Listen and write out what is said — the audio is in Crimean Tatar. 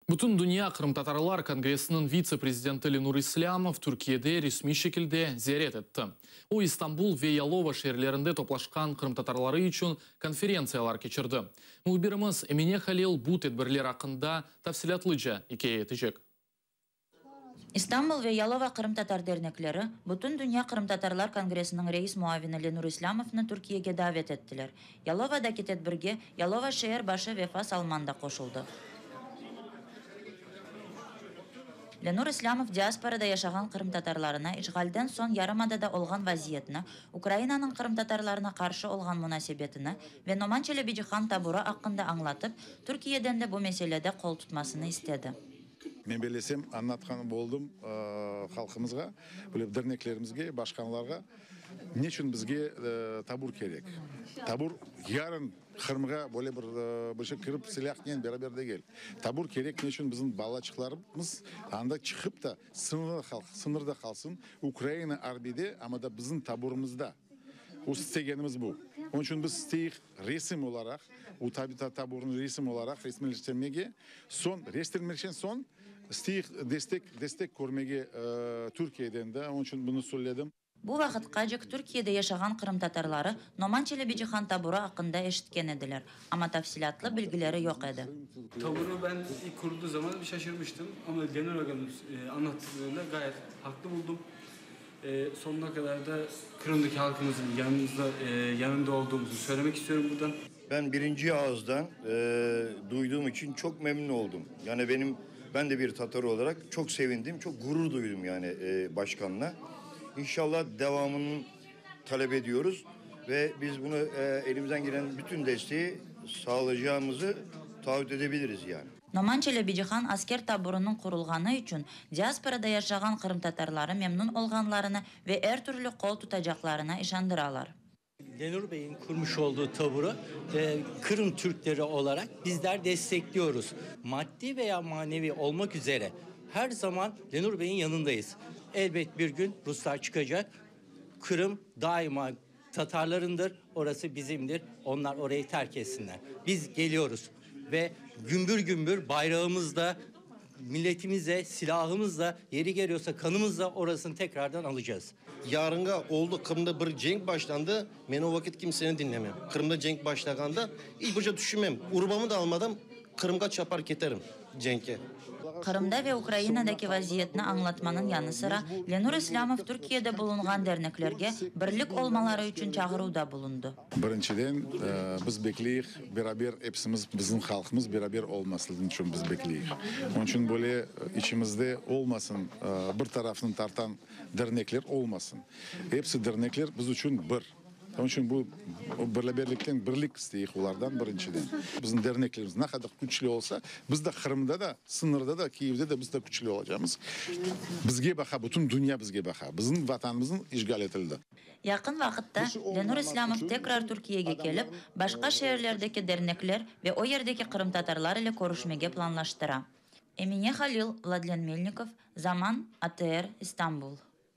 Bütündünya qırımtatarlar kongressiniñ vitse-prezidenti Lenur İslâmov Türkiyede resmiy şekilde ziyaret etti. O, İstanbul ve Yalova şeerlerinde toplaşqan qırımtatarları içün konferentsiyalar keçirdi. Mühbirimiz Emine Halil bu tedbirler aqqında tafsilâtlıca ikâye etecek. İstanbul ve Yalova qırımtatar dernekleri Bütündünya qırımtatarlar kongressiniñ reis muavini Lenur İslâmovnı Türkiyege davet ettiler. Yalovadaki tedbirge Yalova şeer başı Vefa Salman da qoşuldı. Lenur İslâmov diasporada yaşağan qırımtatarlarına işğalden soñ yarımadada olğan vaziyetni, Ukrainanıñ qırımtatarlarına qarşı olğan munasebetini ve Noman Çelebicihan taburı aqqında añlatıp, Türkiyeden de bu meselede qol tutmasını istedi. Men bellesem, añlatqan boldım halqımızğa, böyle derneklerimizge, başqanlarğa, neçün bizge tabur kerek. Tabur yarın Qırımğa böyle bir bir şey kirip silâhnen beraber degil. Tabur kerek neçün bizim balaçıqlarımız anda çıqıp da sıñırda qalsın, Ukraina arbiyde, amma da bizim taburımızda. O istegenimiz bu. Onıñ içün biz isteyik resim olaraq, o taburını resim olaraq resmiyleştirmege, soñ resmiyleşken soñ isteyik destek destek körmege Türkiyeden de, onıñ içün bunı söyledim. Bu vaqıtqacek Türkiyede yaşağan qırımtatarları Noman Çelebicihan taburı aqqında eşitken ediler, amma tafsilâtlı bilgileri yoq edi. Taburı ben ilk kurulduğu zaman bir şaşırmıştım, amma Lenur ağanıñ anlattıqlarında gayet haklı buldum. Sonuna qadar da Qırımdaki halqımızın yanımızda yanında olduğumuzu söylemek istiyorum buradan. Ben birinci ağızdan duyduğum içün çoq memnün oldum. Yani benim, ben de bir tatar olaraq çoq sevindim, çoq gurur duydum yani başqanla. İnşallah devamını talep ediyoruz ve biz bunu elimizden gelen bütün desteği sağlayacağımızı taahhüt edebiliriz yani. Noman Çelebicihan asker taburınıñ qurulğanı içün diasporada yaşağan qırımtatarları memnün olğanlarını ve er türlü qol tutacaqlarına işandıralar. Lenur Bey'in kurmuş olduğu taburu Kırım Türkleri olaraq bizler destekliyoruz. Maddi veya manevi olmaq üzere her zaman Lenur Bey'in yanındayız. Elbet bir gün Ruslar çıqacaq, Kırım daima Tatarlarındır, orası bizimdir, onlar orayı terk etsinler. Biz geliyoruz ve gümbür gümbür bayrağımızla, milletimizle, silahımızla, yeri geliyorsa kanımızla orasını tekrardan alacağız. Yarınğa oldı, Qırımda bir cenk başlandı, men o vaqıt kimseni diñlemem. Qırımda cenk başlağanda iç bir şey tüşünmem, urbamı da almadan Qırımğa çapar keterim cenkke. Qırımda ve Ukrainadaki vaziyetni añlatmanıñ yanı sıra, Lenur İslâmov Türkiyede bulunğan derneklerge birlik olmaları içün çağıruvda bulundı. Birinciden, biz bekleyik, beraber episimiz, bizim halqımız beraber olmasın içün biz bekleyik. Onıñ içün böyle içimizde olmasın, bir tarafnı tartan dernekler olmasın. Episi dernekler biz içün bir. Onıñ içün bu beraberlikten birlik isteyik olardan birinciden. Bizim derneklerimiz ne qadar küçlü olsa, biz de Qırımda da, sıñırda da, Kiyevde de biz de küçlü olacamız. Bizge baqa, bütün dünya bizge baqa. Bizim Vatanımız işğal etildi. Yaqın vaqıtta Lenur İslâmov tekrar Türkiyege kelip, başqa şeerlerdeki dernekler ve o yerdeki qırımtatarlar ile körüşmege planlaştıra. Emine Halil, Vladlen Melnikov, Zaman, ATR, İstanbul.